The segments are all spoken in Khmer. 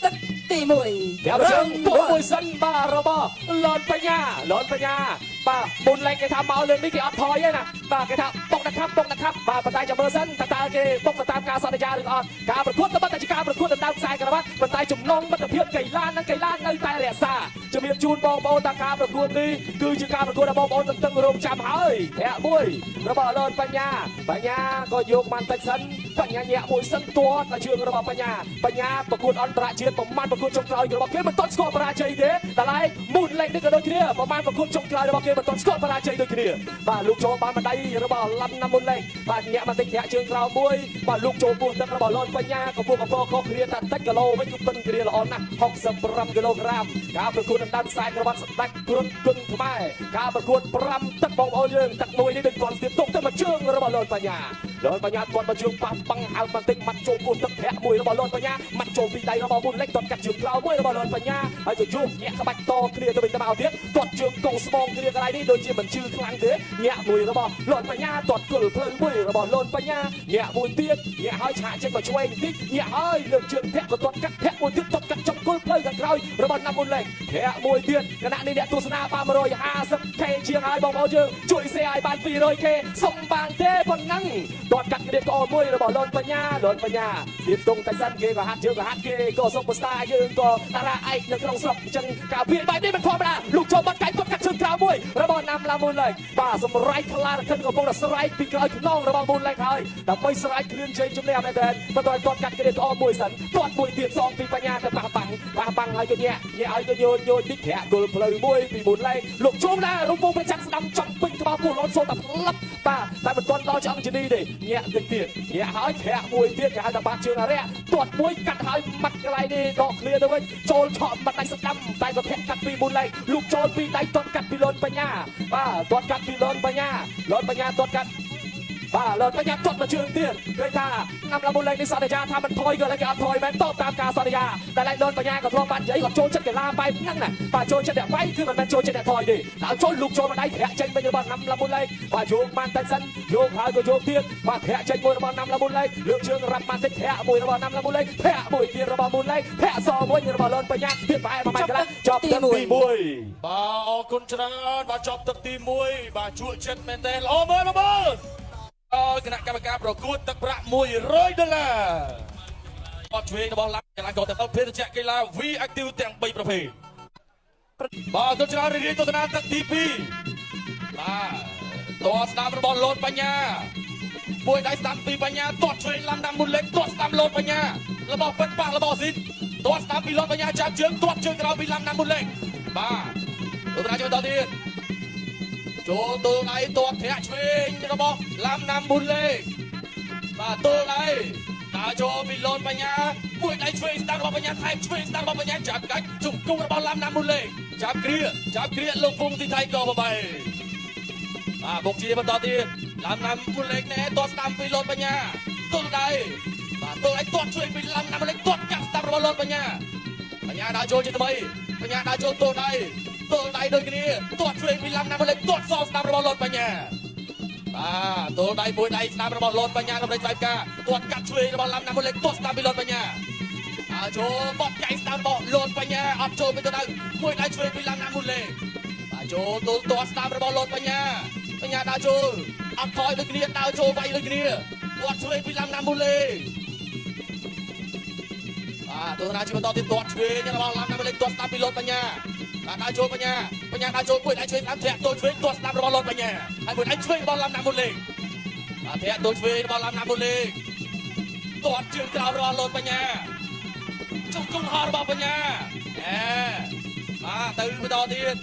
ទឹកទី1 ប្រាប់ជើងពួកមួយសិនបាទរបស់លនបញ្ញាលនបញ្ញាបាទមុនលែងគេថាមកលើកនេះគេអត់ថយទេណាបាទគេថាបុកដាក់ខាប់បុកដាក់ខាប់បាទប៉ុន្តែចាំមើលសិនតើគេបុកទៅតាមការសន្យាឬអត់ការប្រកួតតែជាការប្រកួតដណ្ដើមខ្សែក្រវ៉ាត់ប៉ុន្តែចំណងមិត្តភាពកីឡានិងកីឡានៅតែរក្សាជំរាបជូនបងប្អូនថាការប្រកួតនេះគឺជាការប្រកួតដែលបងប្អូនទន្ទឹងរង់ចាំហើយធាក់មួយរបស់លនបញ្ញាបញ្ញាក៏យកបានតិចសិនបញ្ញាញាក់មួយសិនទាត់ដល់ជើងរបស់បញ្ញាបញ្ញាប្រកួតអន្តរជាតិប្រមាណប្រកួតចុងក្រោយរបស់គេមិនទាន់ស្គាល់បរាជ័យទេតែឡែកមូនលេខនេះក៏ដូចគ្នាប្រមាណប្រកួតចុងក្រោយរបស់គេមិនទាន់ស្គាល់បរាជ័យដូចគ្នាបាទលោកចូលបានបណ្ដៃរបស់លំណាមុនលេខបាទញាក់បន្តិចធាក់ជើងក្រោមមួយបាទលោកចូលពោះទឹករបស់លនបញ្ញាកំពុងកំពខុសគ្នាតែតិចគីឡូវិញគឺពិនគ្នាល្អណាស់65គីឡូក្រាមការប្រកួតដណ្ដើមខ្សែក្រវ៉ាត់ស្ដាច់គ្រុនគុណខ្មែរការប្រកួត5ទឹកបងប្អូនយើងទឹកមួយនេះដូចគាត់ស្ទាបទុកទៅមកជើងរបស់លនបញ្ញាលនបញ្ញាគាត់មកជើងប៉ះបាំងហើមបន្តិចម៉ាត់ចូលពោះទឹកធាក់មួយរបស់លនបញ្ញាម៉ាត់ចូលពីដៃរបស់មុនលេខទាត់កាត់ជើងក្រោមមួយរបស់លនបញ្ញាហើយក៏ជួបញាក់ក្បាច់តគ្នាទៅវិញទៅមកទៀតទាត់ជើងកងស្មងគ្នាកន្លែងនេះដូចជាមិនជឿខ្លាំងទេញាក់មួយរបស់លនបញ្ញាទាត់គល់ផ្លូវមួយរបស់លនបញ្ញាញាក់មួយទៀតញាក់ហើយឆាកចេញមកឆ្វេងបន្តិចញាក់ហើយលើកជើងធាក់ក៏ទាត់កាត់ធាក់មួយទៀតទាត់កាត់ចំគល់ផ្លូវខាងក្រោយរបស់ណាំមុនលេខធាក់មួយទៀតគណៈនេះអ្នកទស្សនាបាន 150K ជាងហើយបងប្អូនយើងជួយ share ឲ្យបាន 200K សុំបានទេប៉ុណ្ណឹងទាត់កាត់គ្នាក្អមមួយរបស់លនបញ្ញាលនបញ្ញាទៀតទងតែសិនគេក៏ហាត់ជើងក៏ហាត់គេក៏សុំបស្តាយើងក៏តារាឯកនៅក្នុងស្រុកអញ្ចឹងការវាយបែបនេះមិនធម្មតាលោកចូលបាត់កែគាត់កាត់ជើងក្រៅមួយរបស់ណាំឡាមូនលេខបាទសម្រែកខ្លារខិនកំពុងតែស្រែកពីក្រោយខ្នងរបស់មូនលេខហើយដើម្បីស្រែកគ្រឿនជ័យជំនះមែនទែនបន្តឲ្យទាត់កាត់គ្នាក្អមមួយសិនទាត់មួយទៀតសងពីបញ្ញាទៅប៉ះបាំងប៉ះបាំងហើយក៏ញាក់ញាក់ឲ្យក៏ញោញញោតិចធាក់គល់ផ្លូវមួយពីមូនលេខលោកជុំណារំពងប្រចាំស្ដាំចំពេញក្បាលពោះលនសូត្រតែផ្លឹបបាទតែមិនទាន់ដល់ឆ្អឹងជនីទេញាក់តិចទៀតញាក់ហើយធាក់មួយទៀតគេហៅថាបាត់ជើងអរិយទាត់មួយកាត់ហើយម៉ាត់កន្លែងនេះដកឃ្លាទៅវិញចូលឆក់ម៉ាត់ដៃស្ដាំតែក៏ធាក់កាត់ពីមូនលេខលោកចូលពីដៃទាត់កាត់ពីលនបញ្ញាបាទទាត់កាត់ពីលនបញ្ញាលនបញ្ញាទាត់កាត់បាទលនបញ្ញាទាត់មកជើងទៀតឃើញថាណាំឡាមូនលេខនេះសន្យាថាមិនថយក៏តែគេអត់ថយមែនតបតាមការសន្យាតែឡែកលនបញ្ញាក៏ធ្លាប់បាននិយាយគាត់ចូលចិត្តកីឡាបែបហ្នឹងណាបាទចូលចិត្តអ្នកវាយគឺមិនមែនចូលចិត្តអ្នកថយទេដល់ចូលលោកចូលមកដៃធាក់ចេញវិញរបស់ណាំឡាមូនលេខបាទយោងបានតែសិនយោងហើយក៏យោងទៀតបាទធាក់ចេញមួយរបស់ណាំឡាមូនលេខលើកជើងរ៉ាប់បានតិចធាក់មួយរបស់ណាំឡាមូនលេខធាក់មួយទៀតរបស់មូនលេខធាក់សមួយរបស់លនបញ្ញាទៀតប្រហែល1ម៉ែត្រកន្លះចប់ទឹកទី1 បាទអរគុណច្រើនបាទចប់ទឹកទី1បាទជក់ចិត្តមែនទែនល្អមើលបងប្អូនអរគណៈកម្មការប្រកួតទឹកប្រាក់100ដុល្លារអត់ឆ្វេងរបស់ឡាកីឡាករទាំងអស់ភេសជ្ជៈកីឡា V Active ទាំង3ប្រភេទបាទអរគុណច្រើនរីករាយទស្សនាទឹកទី2បាទតបស្ដាំរបស់លនបញ្ញាមួយដៃស្ដាំពីបញ្ញាទាត់ឆ្វេងឡាំដាំមុនលេខទាត់ស្ដាំលនបញ្ញារបស់ពិតប៉ះរបស់ស៊ីនទាត់ស្ដាំពីលនបញ្ញាចាប់ជើងទាត់ជើងក្រោមពីឡាំដាំមុនលេខបាទទស្សនាជាបន្តទៀតចូលទល់ដៃទាត់ធាក់ឆ្វេងរបស់ឡាំដាំមុនលេខបាទទល់ដៃដើរចូលពីលនបញ្ញាមួយដៃឆ្វេងស្ដាំរបស់បញ្ញាថែមឆ្វេងស្ដាំរបស់បញ្ញាចាប់កាច់ជង្គង់របស់ឡាំដាំមុនលេខចាប់គ្រាចាប់គ្រាលោកពងទីថៃក៏បបាយបាទបុកជាបន្តទៀតឡាំណាំមុនលេខណែទាត់ស្ដាំពីលនបញ្ញាទល់ដៃបាទទល់ដៃទាត់ឆ្វេងពីឡាំណាំមុនលេខទាត់កាប់ស្ដាំរបស់លនបញ្ញាបញ្ញាដើរចូលជាថ្មីបញ្ញាដើរចូលទល់ដៃទល់ដៃដូចគ្នាទាត់ឆ្វេងពីឡាំណាំមុនលេខទាត់សងស្ដាំរបស់លនបញ្ញាបាទទល់ដៃមួយដៃស្ដាំរបស់លនបញ្ញាដើម្បីស្វែងការទាត់កាត់ឆ្វេងរបស់ឡាំណាំមុនលេខទាត់ស្ដាំពីលនបញ្ញាដើរចូលបត់កៃស្ដាំរបស់លនបញ្ញាអត់ចូលពីទៅដៅមួយដៃឆ្វេងពីឡាំណាំមុនលេខបាទចូលទល់ទាត់ស្ដាំរបស់លនបញ្ញាបញ្ញាដើរចូលអត់ថយដូចគ្នាដើរចូលវាយដូចគ្នាទាត់ឆ្វេងពីឡាំណាំមុនលេខបាទទស្សនាជាបន្តទៀតទាត់ឆ្វេងរបស់ឡាំណាំមុនលេខទាត់ស្ដាំពីលនបញ្ញាបាទដើរចូលបញ្ញាបញ្ញាដើរចូលមួយដៃឆ្វេងស្ដាំធាក់ទល់ឆ្វេងទាត់ស្ដាំរបស់លនបញ្ញាហើយមួយដៃឆ្វេងរបស់ឡាំណាំមុនលេខបាទធាក់ទល់ឆ្វេងរបស់ឡាំណាំមុនលេខទាត់ជើងក្រោមរបស់លនបញ្ញាជង្គង់ហោះរបស់បញ្ញាអែបាទទៅបន្តទៀត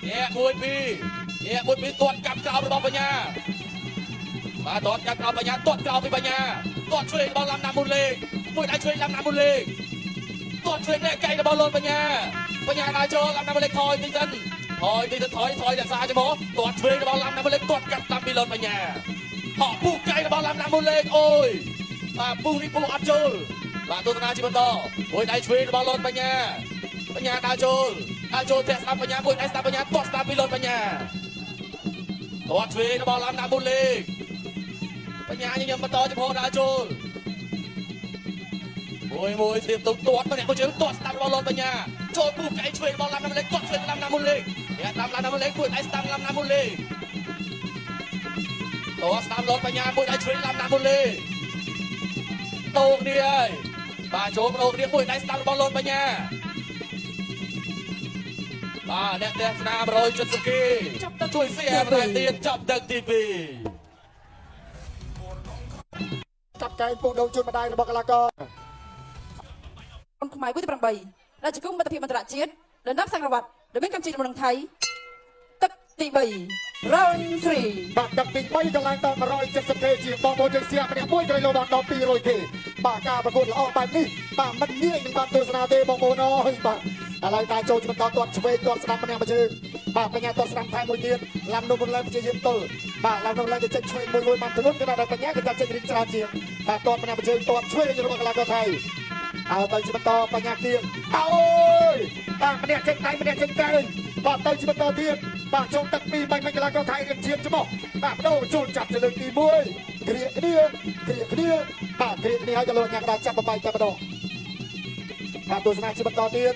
ញាក់មួយពីរញាក់មួយពីរទាត់កាប់ក្រោមរបស់បញ្ញាបាទទាត់កាប់ក្រោមបញ្ញាទាត់ក្រោមពីបញ្ញាទាត់ឆ្វេងរបស់ឡាំណាំមុនលេខមួយដៃឆ្វេងឡាំណាំមុនលេខទាត់ឆ្វេងនេះកៃរបស់លនបញ្ញាបញ្ញាដើរចូលឡាំណាំមុនលេខថយតិចសិនថយតិចទៅថយថយរក្សាចំហទាត់ឆ្វេងរបស់ឡាំណាំមុនលេខទាត់កាប់តាមពីលនបញ្ញាហក់ពុះកៃរបស់ឡាំណាំមុនលេខអូយបាទពុះនេះពុះអត់ចូលបាទទស្សនាជាបន្តមួយដៃឆ្វេងរបស់លនបញ្ញាបញ្ញាដើរចូលដើរចូលធាក់ស្ដាំបញ្ញាមួយដៃស្ដាំបញ្ញាទាត់ស្ដាំពីលនបញ្ញាទាត់ឆ្វេងរបស់ឡាំណាំមុនលេខបញ្ញាញញឹមបន្តចំហដើរចូល មួយមួយស្រៀបទៅទាត់ម្នាក់មួយជើងទាត់ស្ដាំរបស់លនបញ្ញាចូលពុះកែឆ្វេងរបស់ឡាំណាំលេខទាត់ឆ្វេងឡាំណាំមុនលេខអ្នកតាមឡាំណាំលេខមួយដៃស្ដាំឡាំណាំមុនលេខទាត់ស្ដាំលនបញ្ញាមួយដៃឆ្វេងឡាំណាំមុនលេខតោគ្នាហើយបាទចូលប្ដូរគ្នាមួយដៃស្ដាំរបស់លនបញ្ញាបាទអ្នកទស្សនា170គេ ចាប់ទឹក ជួយសៀបន្ថែមទៀតចាប់ទឹកទី2 កាត់កែងពូដូងជូនម្ដាយរបស់កីឡាករ គុនខ្មែរគូទី8ដែលជាគូមិត្តភាពអន្តរជាតិដណ្ដើមសង្ក្រវត្តដែលមានកម្ពុជានិងថៃទឹកទី3 round 3 បាទទឹកទី3កន្លែងត 170K ជាងបងប្អូនយើងសៀកម្នាក់មួយក្រៃលោបានដល់ 200K បាទការប្រកួតល្អបែបនេះបាទមិនងាយនឹងបានទស្សនាទេបងប្អូនអើយបាទឥឡូវតែចូលបន្តទាត់ឆ្វេងទាត់ស្ដាំម្នាក់មួយជើងបាទបញ្ញាទាត់ស្ដាំថែមមួយទៀតឡាំនោះមុនឡើងព្យាយាមទល់បាទឡាំនោះឡើងទៅចេញឆ្វេងមួយមួយបានធ្ងន់ក៏ដល់បញ្ញាក៏ចាត់ចេញរីកច្រើនជាងបាទទាត់ម្នាក់មួយជើងទាត់ឆ្វេងរបស់កីឡាករថៃអើទៅជាបន្តបញ្ញាគៀងអើយបាទម្នាក់ចេញដៃម្នាក់ចេញកែងបាទទៅជាបន្តទៀតបាទចូលទឹកពីបាញ់មិនកីឡាករថៃរៀងឈាមច្បោះបាទបដូរចូលចាប់ទៅលើកទី1គ្រាគ្នាគ្រាគ្នាបាទគ្រាគ្នាហើយក៏លោកញ៉ាំដល់ចាប់បបាយតែម្ដងបាទទស្សនាជាបន្តទៀត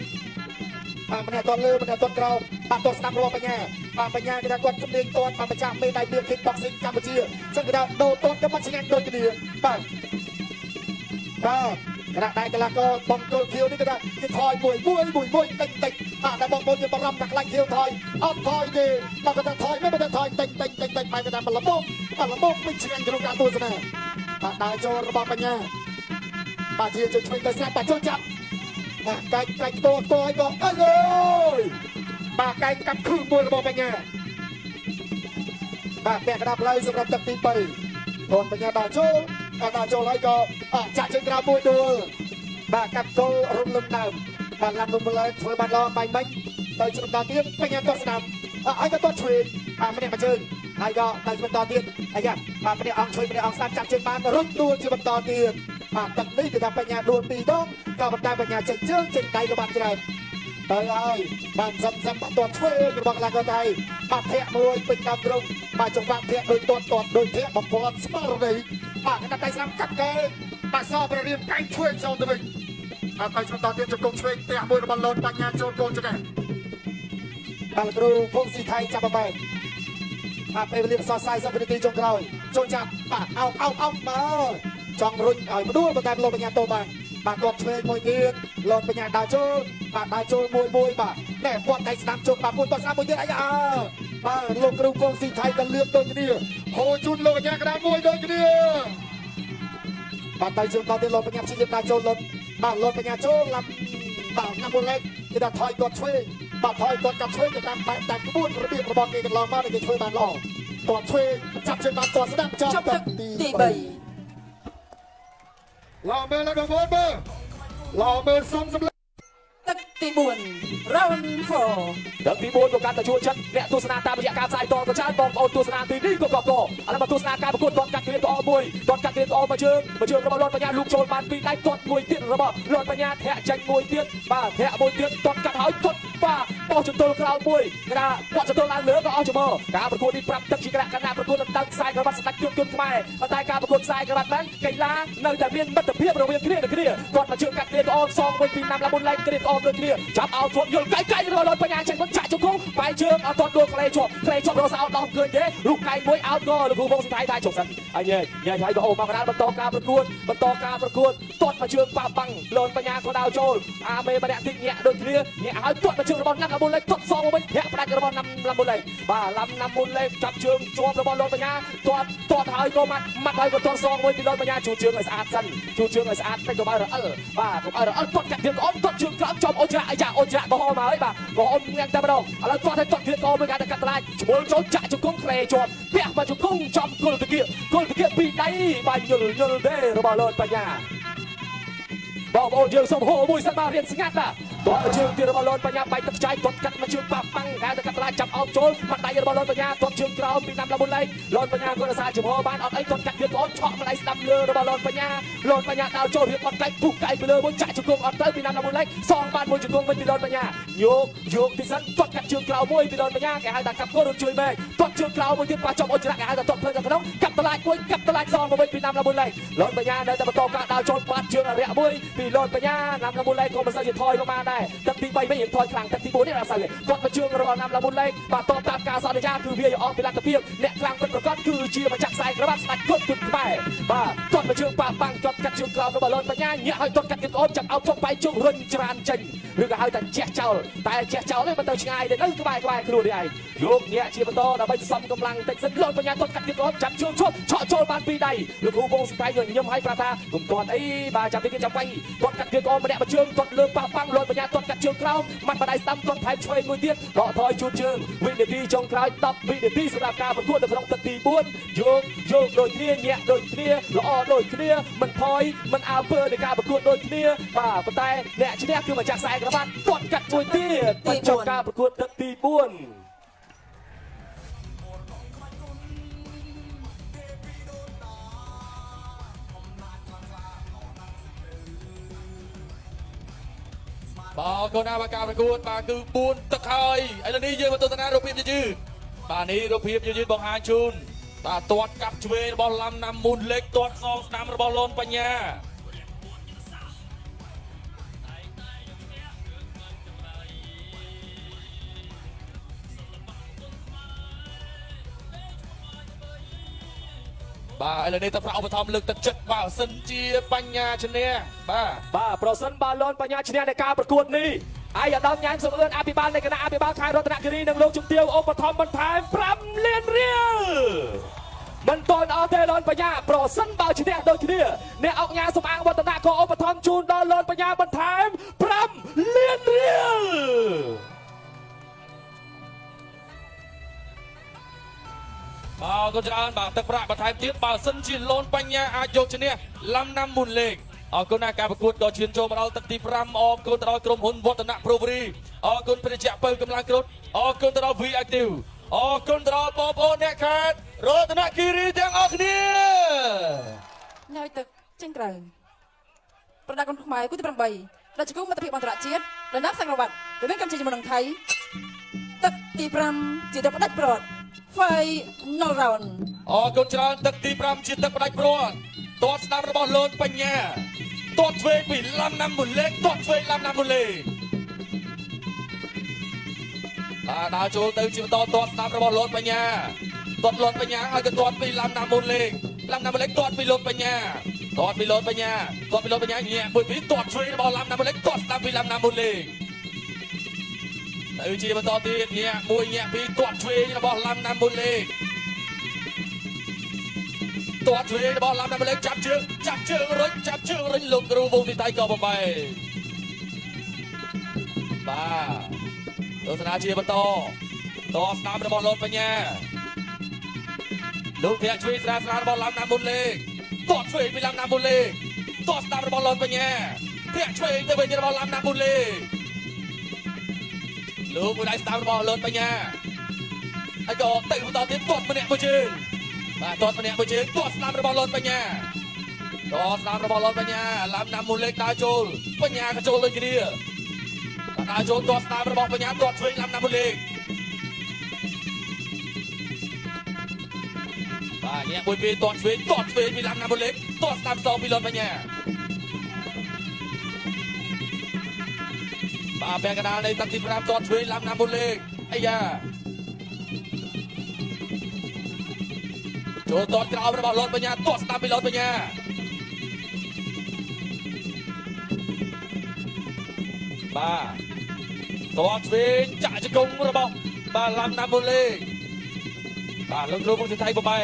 បាទម្នាក់ទាត់លើម្នាក់ទាត់ក្រោមបាទទាត់ស្ដាំរបស់បញ្ញាបាទបញ្ញាគេថាគាត់ជំនាញទាត់បាទម្ចាស់មេដៃបៀ Kick Boxing កម្ពុជាចឹងគេថាដូរទាត់ក៏មិនឆ្ងាញ់ដូចគ្នាបាទបាទខណៈដែលកីឡាករបង្គោលខៀវនេះគេថាគេថយមួយមួយមួយមួយតិចតិចបាទតែបងប្អូនយើងបារម្ភថាខ្លាចខៀវថយអត់ថយទេបាទគាត់ថាថយមិនបើថាថយតិចតិចតិចតិចបែរគេថាលំមុំបាទលំមុំមិនឆ្ងាញ់ក្នុងការទស្សនាបាទដើរចូលរបស់បញ្ញាបាទជាជួយឆ្វេងទៅស្រាប់បាទចូលចាប់បាទកាច់កាច់តតឲ្យក៏អើយបាទកាច់កាប់គ្រឹះមួយរបស់បញ្ញាបាទពាក់កណ្ដាលផ្លូវសម្រាប់ទឹកទី3បងបញ្ញាដើរចូលដើរចូលហើយក៏ចាក់ជើងក្រៅមួយដួលបាទកាប់គល់រំលំដើមបាទឡាំរំលើធ្វើបានល្អបាញ់បាញ់ទៅជ្រុំដល់ទៀតបញ្ញាទាត់ស្ដាំហើយក៏ទាត់ឆ្វេងបាទម្នាក់មួយជើងហើយក៏ទៅបន្តទៀតអាយ៉ាបាទម្នាក់អង្គឆ្វេងម្នាក់អង្គស្ដាំចាប់ជើងបានរុញដួលជាបន្តទៀតបាទទឹកនេះគឺថាបញ្ញាដួលពីរដងក៏ប៉ុន្តែបញ្ញាចេញជើងចេញដៃក៏បានច្រើនទៅហើយបានសំសំបាត់ទាត់ឆ្វេងរបស់កីឡាករថៃបាទធាក់មួយពេញតាមត្រង់បាទចង្វាក់ធាក់ដោយទាត់ទាត់ដោយធាក់បំពន់ស្មារតីបាទកណ្ដាប់ដៃស្ដាំកាត់កែបាទសប្ររៀមកែងឆ្វេងសងទៅវិញបាទទៅបន្តទៀតជង្គង់ឆ្វេងផ្ទះមួយរបស់លនបញ្ញាចូលកូនចង្កេះបាទគ្រូភងស៊ីថៃចាប់បបែកបាទពេលវេលាសល់40វិនាទីចុងក្រោយចូលចាប់បាទអោអោអោមកចង់រុញឲ្យផ្ដួលប៉ុន្តែលនបញ្ញាតបានបាទគាត់ឆ្វេងមួយទៀតលនបញ្ញាដើរចូលបាទដើរចូលមួយមួយបាទណែគាត់ដៃស្ដាំចូលបាទមួយតស្ដាំមួយទៀតអាយ៉ាបាទលោកគ្រូកងស៊ីថៃក៏លឿនដូចគ្នាហូជូនលោកបញ្ញាក្តារមួយដូចគ្នាបាទទៅជើងតទៀតលនបញ្ញាព្យាយាមដើរចូលលនបាទលនបញ្ញាចូលឡាំបាទណាំមួយលេខគេថាថយគាត់ឆ្វេងបាទថយគាត់កាប់ឆ្វេងទៅតាមបែបតាមក្បួនរបៀបរបស់គេកន្លងមកដែលគេធ្វើបានល្អគាត់ឆ្វេងចាប់ជើងបានគាត់ស្ដាំចាប់ ចប់ទឹក ទី ទី 3ល្អមើលแล้วបងប្អូនមើលល្អមើលសុំសម្លេង 3ទឹកទី4 round 4 ទឹកទី4ក៏កាន់តែជួចិត្តអ្នកទស្សនាតាមរយៈការផ្សាយតក៏ច្រើនបងប្អូនទស្សនាទីនេះក៏កកឥឡូវមកទស្សនាការប្រកួតទាត់កាត់គ្រាក្អមួយទាត់កាត់គ្រាក្អមួយជើងមួយជើងរបស់លនបញ្ញាលូកចូលបានពីរដៃទាត់មួយទៀតរបស់លនបញ្ញាធាក់ចេញមួយទៀតបាទធាក់មួយទៀតទាត់កាត់ហើយទាត់បាទបោះចន្ទល់ក្រោមមួយគេថាគាត់ចន្ទល់ឡើងលើក៏អស់ជំហរការប្រកួតនេះប្រាប់ទឹកជាក្រាក់កណ្ដាលប្រកួតដណ្ដើមខ្សែក្រវ៉ាត់ស្ដាច់ជន់ជន់ខ្មែរប៉ុន្តែការប្រកួតខ្សែក្រវ៉ាត់ហ្នឹងកីឡានៅតែមានមិត្តភាពរវាងគ្នានឹងគ្នាគាត់មកជើងកាត់គ្រាក្អសងវិញពីណាំឡាមុនឡើងគ្រាក្អដូចគ្នាចាប់អោធំយល់កៃកៃរបស់លនបញ្ញាចេញមកចាក់ជង្គង់បែរជើងអត់ទាត់ដួលក្លេជាប់ក្លេជាប់រសអោតដោះឃើញទេរូបកៃមួយអោតក៏លោកគ្រូវងសថៃថាជប់សិនហើយញ៉ែញ៉ែហើយក៏អូមកកណ្ដាលបន្តការប្រកួតបន្តការប្រកួតទាត់មកជើងប៉ាបាំងលនបញ្ញាក៏ដើរចូលអាមេម្នាក់តិចញាក់ដូចគ្នាញាក់ហើយទាត់មកជើងរបស់ណាំឡាមុនលេខទាត់សងមកវិញធាក់ផ្ដាច់របស់ណាំឡាមុនលេខបាទឡាំណាំមុនលេខចាប់ជើងជាប់របស់លនបញ្ញាទាត់ទាត់ហើយក៏ម៉ាត់ម៉ាត់ហើយក៏ទាត់សងវិញពីលនបញ្ញាជួជើងឲ្យស្អាតសិនជួជើងឲ្យស្អាតតិចកុំឲ្យរអិលបាទកុំឲ្យរអិលទាត់កាត់ទៀតអូនទាត់ជើងក្រោមចំអូច្រាក់អាយ៉ាអូច្រាក់ក៏ហមហើយបាទក៏អូនញ៉ាំតែម្ដងឥឡូវទាត់ឲ្យទាត់ទៀតក៏មួយកាត់កាត់ត្លាចឈ្មោលចូលចាក់ជង្គង់ក្លេជាប់ផ្ទះមកជង្គង់ចំគល់តាគៀគល់តាគៀពីរដៃបាទញល់ញល់ទេរបស់លនបញ្ញាបងប្អូនយើងសូមហូមួយសិនបាទរៀនស្ងាត់បាទ ទាត់ជើងទៀតរបស់លនបញ្ញាបាយទឹកចាយទាត់កាត់មកជើងប៉ះប៉ាំងគេទៅកាត់ឡាចាប់អោបចូលបាត់ដៃរបស់លនបញ្ញាទាត់ជើងក្រោមពីណាំលមុនលេខលនបញ្ញាគាត់រសាចំហបានអត់អីទាត់កាត់ទៀតអូនឆក់ម្លៃស្ដាំលើរបស់លនបញ្ញាលនបញ្ញាដើរចូលរៀបអត់កាច់ពុះកៃពីលើមួយចាក់ជង្គង់អត់ទៅពីណាំលមុនលេខសងបានមួយជង្គង់វិញពីលនបញ្ញាយកយកទីសិនទាត់កាត់ជើងក្រោមមួយពីលនបញ្ញាគេហៅថាកាប់គោរត់ជួយមែកទាត់ជើងក្រោមមួយទៀតប៉ះចំអូនច្រាក់គេហៅថាទាត់ភ្លើងទៅក្នុងកាត់តឡាចមួយកាត់តឡាចសងមកវិញពីណាំលមុនលេខលនបញ្ញានៅតែបន្តការដើរចូលបាត់ជើងអរិយមួយពីលនបញ្ញាណាំលមុនលេខក៏មិនសូវជាថយមកបានដែរទឹកទី3វិញរៀងថយខ្លាំងទឹកទី4នេះអត់សូវទេគាត់មកជើងរបស់ណាំលមុនលេខបាទតបតាមការសន្យាគឺវាយអស់ពីលទ្ធភាពអ្នកខ្លាំងពិតប្រាកដគឺជាម្ចាស់ខ្សែក្រវ៉ាត់ស្ដាច់គុតគុតខ្មែរបាទគាត់មកជើងប៉ះបាំងគាត់កាត់ជើងក្រោមរបស់លនបញ្ញាញាក់ឲ្យគាត់កាត់ទៀតអូនចាប់អោបចុកបែកជើងរុញច្រានចេញឬក៏ហៅថាជះចោលតែជះចោលនេះមិនទៅឆ្ងាយទេនៅក្បែរក្បែរខ្លួននេះឯងយកញាក់ជាបន្តដើម្បីសំកម្លាំងតិចសិនលនបញ្ញាគាត់កាត់ទៀតអូនចាប់ជើងឈប់ឆក់ចូលបានពីរដៃលោកគ្រូវងស្កៃញញឹមឲ្យប្រាប់ថាកុំទាត់អីបាទចាប់ទីគេចាប់ໄວគាត់កាត់ទៀតអូនម្នាក់មួយជើងគាត់លើប៉ះបាំងលនបញ្ញាគាត់កាត់ជើងក្រោមម៉ាត់បដៃស្ដាំគាត់ថែមឆ្វេងមួយទៀតដកថយជូនជើងវិនាទីចុងក្រោយ10វិនាទីសម្រាប់ការប្រកួតនៅក្នុងទឹកទី4យកយកដូចគ្នាញាក់ដូចគ្នាល្អដូចគ្នាមិនថយមិនអើពើនៃការប្រកួតដូចគ្នាបាទប៉ុន្តែអ្នកឈ្នះគឺម្ចាស់ខ្សែក្រវ៉ាត់គាត់កាត់មួយទៀតបញ្ចប់ការប្រកួតទឹកទី4 បាទអរគុណណាស់បាទការប្រកួតបាទគឺ4ទឹកហើយឥឡូវនេះយើងមកទស្សនារូបភាពយឺតៗបាទនេះរូបភាពយឺតៗបង្ហាញជូនបាទទាត់កាប់ឆ្វេងរបស់ឡាំណាំមូនលេខទាត់សងស្ដាំរបស់លនបញ្ញាបាទឥឡូវនេះតប្រាក់ឧបត្ថម្ភលើកទឹកចិត្តបើសិនជាបញ្ញាឈ្នះបាទ បាទប្រសិនបើលនបញ្ញាឈ្នះในការប្រកួតនេះឯកឧត្តមញ៉ែមសំអឿនអភិបាលនៃគណៈអភិបាលខេត្តរតនគិរីនិងលោកជំទាវឧបត្ថម្ភបន្ថែម5លានរៀលមិនតន់អស់ទេលនបញ្ញាប្រសិនបើឈ្នះដូចគ្នាអ្នកអង្គញាសំអាងវឌ្ឍនៈក៏ឧបត្ថម្ភជូនដល់លនបញ្ញាបន្ថែម5លានរៀល បាទអរគុណច្រើនបាទទឹកប្រាក់បន្ថែមទៀតបើសិនជាលនបញ្ញាអាចយកឈ្នះឡាំណាំមុនលេខអរគុណណាស់ការប្រកួតក៏ឈានចូលមកដល់ទឹកទី5អរគុណទៅដល់ក្រុមហ៊ុនវឌ្ឍនៈប្រូវរីអរគុណព្រះជាពៅកម្លាំងគ្រុតអរគុណទៅដល់ V Active អរគុណទៅដល់បងប្អូនអ្នកខេត្តរតនគិរីទាំងអស់គ្នា នៅទឹកចេញក្រៅប្រដាល់គុនខ្មែរគូទី8ដែលជាគូមិត្តភាពអន្តរជាតិដណ្ដើមខ្សែក្រវ៉ាត់រវាងកម្ពុជាជាមួយនឹងថៃទឹកទី5ជាទឹកផ្ដាច់ព្រាត់ Final round អរគុណច្រើនទឹកទី5ជាទឹកផ្ដាច់ព្រាត់ទាត់ស្ដាំរបស់លនបញ្ញាទាត់ឆ្វេងពីឡាំណាំមុនលេខទាត់ឆ្វេងឡាំណាំមុនលេខបាទដើរចូលទៅជាបន្តទាត់ស្ដាំរបស់លនបញ្ញាទាត់លនបញ្ញាហើយក៏ទាត់ពីឡាំណាំមុនលេខឡាំណាំមុនលេខទាត់ពីលនបញ្ញាទាត់ពីលនបញ្ញាទាត់ពីលនបញ្ញាញាក់មួយពីរទាត់ឆ្វេងរបស់ឡាំណាំមុនលេខទាត់ស្ដាំពីឡាំណាំមុនលេខទៅជាបន្តទៀតញាក់មួយញាក់ពីរទាត់ឆ្វេងរបស់ឡាំណាំមុនលេខ ទាត់ឆ្វេងរបស់ឡាំណាំលេខចាប់ជើងចាប់ជើងរុញចាប់ជើងរុញលោកគ្រូវងទីតៃក៏បំបីបាទទស្សនាជាបន្តតស្ដាំរបស់លនបញ្ញាលោកធាក់ឆ្វេងស្រាលស្រាលរបស់ឡាំណាំមុនលេខទាត់ឆ្វេងពីឡាំណាំមុនលេខតស្ដាំរបស់លនបញ្ញាធាក់ឆ្វេងទៅវិញរបស់ឡាំណាំមុនលេខលោកមួយដៃស្ដាំរបស់លនបញ្ញាហើយក៏ទៅបន្តទៀតទាត់ម្នាក់មួយជើង បាទទាត់ម្នាក់មួយជើងទាត់ស្ដាំរបស់លនបញ្ញាទាត់ស្ដាំរបស់លនបញ្ញាឡាំណាំមូលលេខដើរចូលបញ្ញាក៏ចូលដូចគ្នាបាទដើរចូលទាត់ស្ដាំរបស់បញ្ញាទាត់ឆ្វេងឡាំណាំមូលលេខបាទញាក់មួយពីរទាត់ឆ្វេងទាត់ឆ្វេងពីឡាំណាំមូលលេខទាត់ស្ដាំសងពីលនបញ្ញាបាទពាក់កណ្ដាលនៃទឹកទី5ទាត់ឆ្វេងឡាំណាំមូលលេខអាយ៉ាចូលទាត់ក្រោមរបស់លនបញ្ញាទាត់ស្ដាំពីលនបញ្ញាបាទទាត់ឆ្វេងចាក់ជង្គង់របស់បាទឡាំណាំមូលេបាទលោកគ្រូពុទ្ធថៃបបែ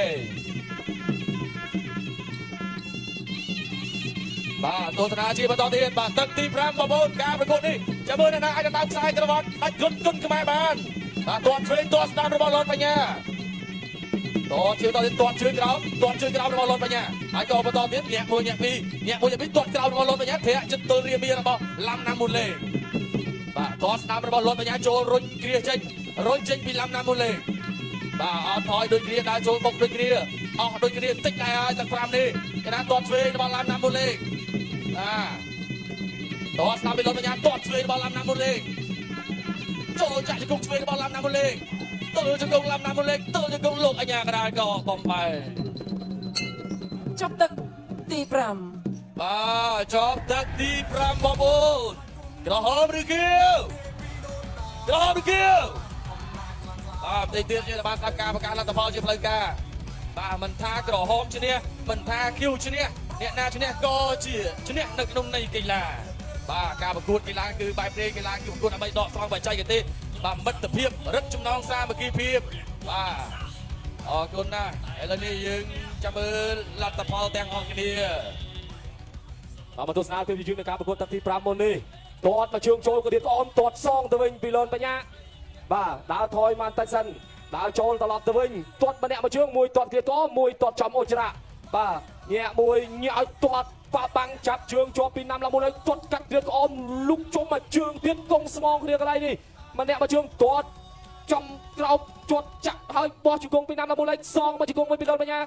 បាទទស្សនាជាបន្តទៀតបាទទឹកទី5បងប្អូនការប្រកួតនេះចាំមើលអ្នកណាអាចតាមខ្សែក្រវ៉ាត់ដាច់គុណគុណខ្មែរបានបាទទាត់ឆ្វេងទាត់ស្ដាំរបស់លនបញ្ញា តជើងតទៀតទាត់ជើងក្រោមទាត់ជើងក្រោមរបស់លនបញ្ញាហើយក៏បន្តទៀតញាក់មួយញាក់ពីរញាក់មួយញាក់ពីរទាត់ក្រោមរបស់លនបញ្ញាធាក់ចិត្តទល់រាមារបស់ឡាំណាំមុនលេ បាទតស្ដាំរបស់លន់បញ្ញាចូលរុញគ្រាចេញរុញចេញពីឡាំណាមូលេបាទអត់ថយដូចគ្រាដើរចូលបុកដូចគ្រាអស់ដូចគ្រាតិចដែរហើយទឹក5នេះកណាតតឆ្វេងរបស់ឡាំណាមូលេបាទតស្ដាំពីលន់បញ្ញាតតឆ្វេងរបស់ឡាំណាមូលេចូលចាក់ជង្គង់ឆ្វេងរបស់ឡាំណាមូលេទល់ជង្គង់ឡាំណាមូលេទល់ជង្គង់លោកអញ្ញាកដាលក៏បំបែ ចប់ទឹកទី5 បាទចប់ទឹកទី5បងប្អូនក្រហមឬខៀវក្រហមឬខៀវបាទបន្តិចទៀតយើងបានស្ដាប់ការប្រកាសលទ្ធផលជាផ្លូវការបាទមិនថាក្រហមឈ្នះមិនថាខៀវឈ្នះអ្នកណាឈ្នះក៏ជាឈ្នះនៅក្នុងនៃកីឡាបាទការប្រកួតកីឡាគឺបែបនេះកីឡាគឺប្រកួតដើម្បីដកស្រង់បច្ចេកទេសបាទមិត្តភាពរឹតចំណងសាមគ្គីភាពបាទអរគុណណាស់ឥឡូវនេះយើងចាំមើលលទ្ធផលទាំងអស់គ្នា បាទមកទស្សនាភាពយឺតនៃការប្រកួតទឹកទី5មុននេះទាត់មកជើងចូលក៏ទៀតក្អមទាត់សងទៅវិញពីលនបញ្ញាបាទដើរថយមកបន្តិចសិនដើរចូលត្រឡប់ទៅវិញទាត់ម្នាក់មួយជើងមួយទាត់ទៀតក្អមមួយទាត់ចំអូច្រាក់បាទញាក់មួយញាក់ឲ្យទាត់ប៉ាបាំងចាប់ជើងជាប់ពីណាំឡើងមួយហើយទាត់កាត់ទៀតក្អមលុកជុំមកជើងទៀតកងស្មងគ្នាកន្លែងនេះម្នាក់មួយជើងទាត់ចំក្រោបជាប់ចាក់ហើយបោះជង្គង់ពីណាំឡើងមួយហើយសងមកជង្គង់មួយពីលនបញ្ញា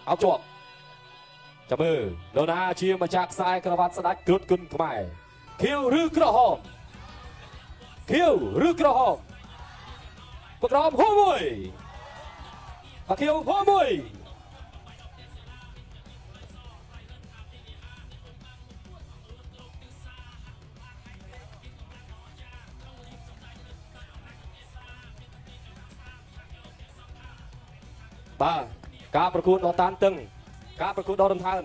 អោបជាប់ ចាំមើលនរណាជាម្ចាស់ខ្សែក្រវ៉ាត់ស្ដាច់គ្រុឌគុណខ្មែរខៀវឬក្រហមខៀវឬក្រហមប្រក្រមហូមួយបាខៀវហូមួយបាទការប្រកួតដ៏តានតឹងការប្រកួតដ៏រំធើន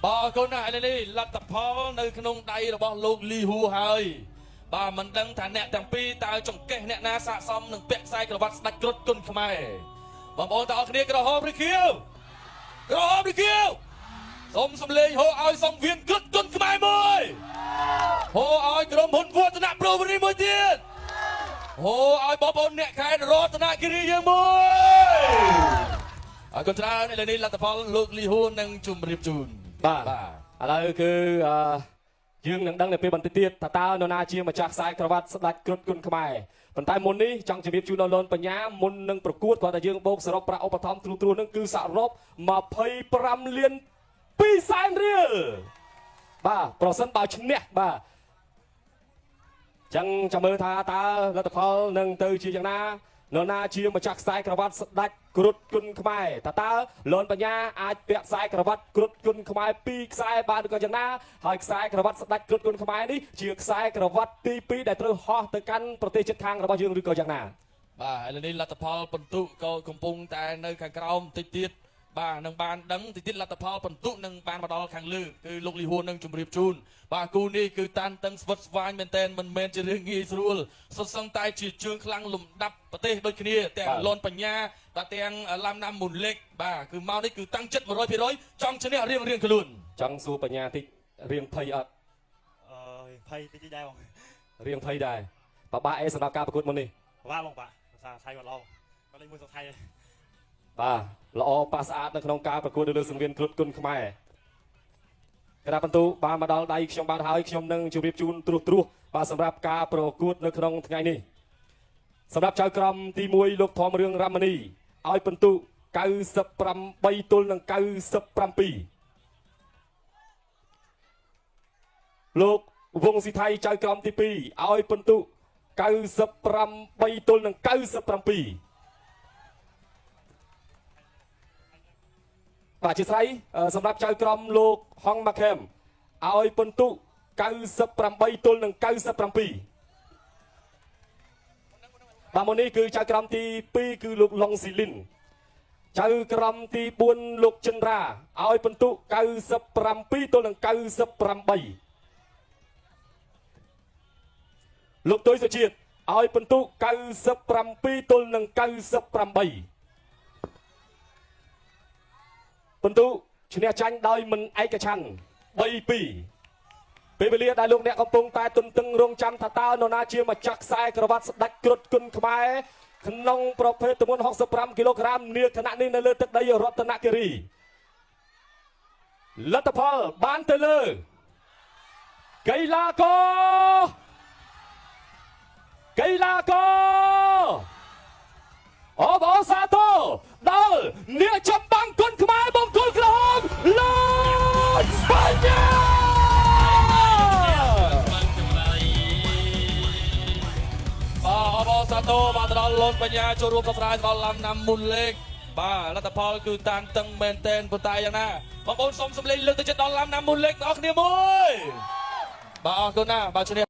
បាទអរគុណណាស់ឥឡូវនេះលទ្ធផលនៅក្នុងដៃរបស់លោកលីហ៊ូហើយបាទមិនដឹងថាអ្នកទាំងពីរតើចង្កេះអ្នកណាស័កសមនឹងពាក់ខ្សែក្រវ៉ាត់ស្ដាច់គ្រុឌគុណខ្មែរបងប្អូនទាំងអស់គ្នាក្រហមឬខៀវក្រហមឬខៀវសូមសំលេងហូឲ្យសង្វៀនគ្រុឌគុណខ្មែរមួយហូឲ្យក្រុមហ៊ុនវឌ្ឍនៈប្រូវរីមួយទៀតហូឲ្យបងប្អូនអ្នកខេត្តរតនគិរីយើងមួយអរគុណច្រើនឥឡូវនេះលទ្ធផលលោកលីហ៊ូនឹងជម្រាបជូន បាទ បាទ ឥឡូវគឺអឺយើងនឹងដឹងនៅពេលបន្តិចទៀតថាតើនរណាជាម្ចាស់ខ្សែក្រវ៉ាត់ស្ដាច់គ្រុឌគុណខ្មែរប៉ុន្តែមុននេះចង់ជម្រាបជូនដល់លនបញ្ញាមុននឹងប្រកួតគាត់តែយើងបូកសរុបប្រាក់ឧបត្ថម្ភទ្រុទ្រុនឹងគឺសរុប25លាន2សែនរៀលបាទប្រសិនបើឈ្នះបាទចឹងចាំមើលថាតើលទ្ធផលនឹងទៅជាយ៉ាងណានរណាជាម្ចាស់ខ្សែក្រវ៉ាត់ស្ដាច់គ្រុឌគុណខ្មែរតើតើលនបញ្ញាអាចពាក់ខ្សែក្រវ៉ាត់គ្រុឌគុណខ្មែរពីរខ្សែបានឬក៏យ៉ាងណាហើយខ្សែក្រវ៉ាត់ស្ដាច់គ្រុឌគុណខ្មែរនេះជាខ្សែក្រវ៉ាត់ទី2ដែលត្រូវហោះទៅកាន់ប្រទេសជិតខាងរបស់យើងឬក៏យ៉ាងណា បាទឥឡូវនេះលទ្ធផលបន្ទុកក៏កំពុងតែនៅខាងក្រោមតិចទៀតបាទនឹងបានដឹងតិចទៀតលទ្ធផលបន្ទុកនឹងបានមកដល់ខាងលើគឺលោកលីហួរនឹងជម្រាបជូនបាទគូនេះគឺតានតឹងស្វិតស្វាញមែនតែនមិនមែនជារឿងងាយស្រួលសុទ្ធសឹងតែជាជើងខ្លាំងលំដាប់ប្រទេសដូចគ្នាទាំងលនបញ្ញាបាទទាំងឡាំណាំមូលេកបាទគឺមកនេះគឺតាំងចិត្ត100%ចង់ឈ្នះរៀងរៀងខ្លួន ចង់សួរបញ្ញាតិចរៀងភ័យអត់ អឺភ័យតិចៗដែរបង រៀងភ័យដែរបបាក់អេសម្រាប់ការប្រកួតមុននេះ ពិបាកបងបាក់ភាសាថៃគាត់ល្អគាត់លេងមួយស្រុកថៃហើយ បាទល្អប៉ះស្អាតនៅក្នុងការប្រកួតនៅលើសង្វៀនគ្រុឌគុណខ្មែរក្រាបបន្ទូបានមកដល់ដៃខ្ញុំបាទហើយខ្ញុំនឹងជម្រាបជូនត្រួសត្រាសបាទសម្រាប់ការប្រកួតនៅក្នុងថ្ងៃនេះសម្រាប់ចៅក្រមទី1លោកធម្មរឿងរមនីឲ្យពិន្ទុ98ទល់នឹង97លោកវងស៊ីថៃចៅក្រមទី2ឲ្យពិន្ទុ98ទល់នឹង97បាទអធិស្ឋានសម្រាប់ចៅក្រមលោកហងម៉ាខេមឲ្យពិន្ទុ98ទល់នឹង97បាទមុននេះគឺចៅក្រមទី2គឺលោកឡុងស៊ីលីនចៅក្រមទី4លោកចិនរ៉ាឲ្យពិន្ទុ97ទល់នឹង98លោកទុយសុជាតិឲ្យពិន្ទុ97ទល់នឹង98ពិន្ទុឈ្នះចាញ់ដោយមិនឯកច្ឆន្ទ3-2ពេលវេលាដែលលោកអ្នកកំពុងតែទន្ទឹងរង់ចាំថាតើនរណាជាម្ចាស់ខ្សែក្រវ៉ាត់ស្ដាច់គ្រុឌគុណខ្មែរក្នុងប្រភេទទម្ងន់65គីឡូក្រាមនាខណៈនេះនៅលើទឹកដីរតនគិរី លទ្ធផលបានទៅលើកីឡាករកីឡាករអបអរសាទរដល់អ្នកចម្បាំងគុនខ្មែរបង្គោលក្រហមលនបញ្ញា បាទអបអរសាទរបាទទៅដល់លនបញ្ញាចូលរួមផ្សព្វផ្សាយដល់ឡាំណាំមុនលេខបាទលទ្ធផលគឺតានតឹងមែនតែនប៉ុន្តែយ៉ាងណាបងប្អូនសូមសម្លេងលើកទឹកចិត្តដល់ឡាំណាំមុនលេខទាំងអស់គ្នាមួយបាទអរគុណណាស់បាទឈ្នះ។